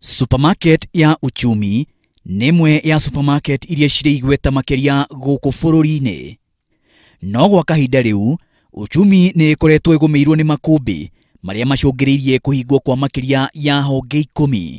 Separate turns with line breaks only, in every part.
Supermarket ya Uchumi nĩ ĩmwe ya supermarket iria cirĩ igweta makĩria gũkũ bũrũri-inĩ. No gwa kahinda rĩu, Uchumi nĩ ĩkoretwo ĩgũmĩirwo nĩ makũmbĩ marĩa macũngĩrĩirie kũhingwo kwa makĩria ya honge 10.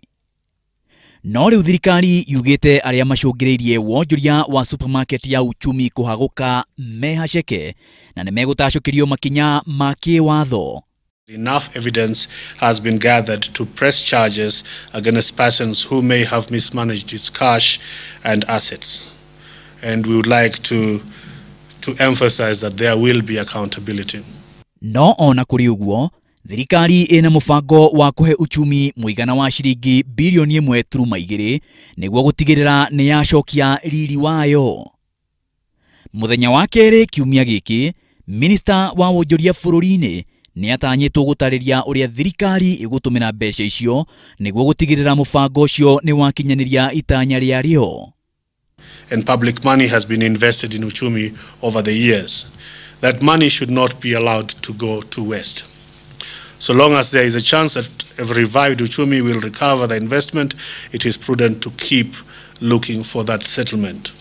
No rĩu thirikari yugĩte arĩa macũngĩrĩirie wonjoria wa supermarket ya Uchumi kũhagũka me haceke na nĩmegũtacũkĩrio makinya ma kĩwatho.
Enough evidence has been gathered to press charges against persons who may have mismanaged its cash and assets. And we would like to emphasize that there will be accountability.
No ona kũrĩ ũguo, thirikari ĩna mũbango wa kũhe Uchumi mũigana wa ciringi birioni 1.2 nĩguo gũtigĩrĩra nĩ yacokia riri wayo. Mũthenya wa kerĩ kiumia gĩkĩ, minista wa wonjoria bũrũri-inĩ nĩ atanyĩtwo gũtarĩria ũrĩa thirikari ĩgũtũmĩra mbeca icio nĩguo gũtigĩrĩra mũbango ũcio nĩ wakinyanĩria itanya rĩarĩo.
And public money has been invested in Uchumi over the years. That money should not be allowed to go to waste. So long as there is a chance that a revived Uchumi will recover the investment, it is prudent to keep looking for that settlement.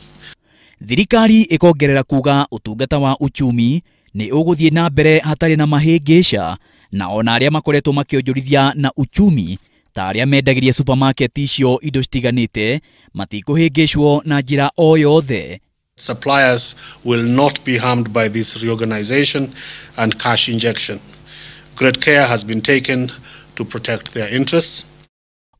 Thirikari ĩkongerera kuga ũtungata wa Uchumi nĩ ũgũthiĩ na mbere hatarĩ na mahĩngĩca, na ona arĩa makoretwo makĩonjorithia na Uchumi ta arĩa mendagĩria supermarket icio indo citiganĩte matikũhĩngĩcwo na njĩra o yothe.
Suppliers will not be harmed by this reorganization and cash injection. Great care has been taken to protect their interests.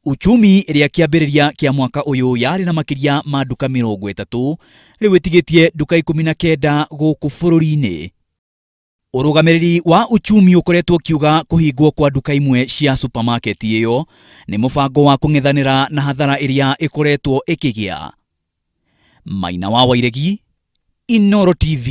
Uchumi ĩrĩa kĩambĩrĩria kĩa mwaka ũyũ yarĩ na makĩria ma nduka 30 rĩu ĩtigĩtie nduka 19 gũkũ bũrũri-inĩ. Ũrũgamĩrĩri wa Uchumi ũkoretwo ũkiuga kũhingwo kwa nduka imwe cia supermarket ĩyo nĩ mũbango wa kũng'ethanĩra na hathara ĩrĩa ĩkoretwo ĩkĩgĩa. Maina wa Wairegi, Inooro TV.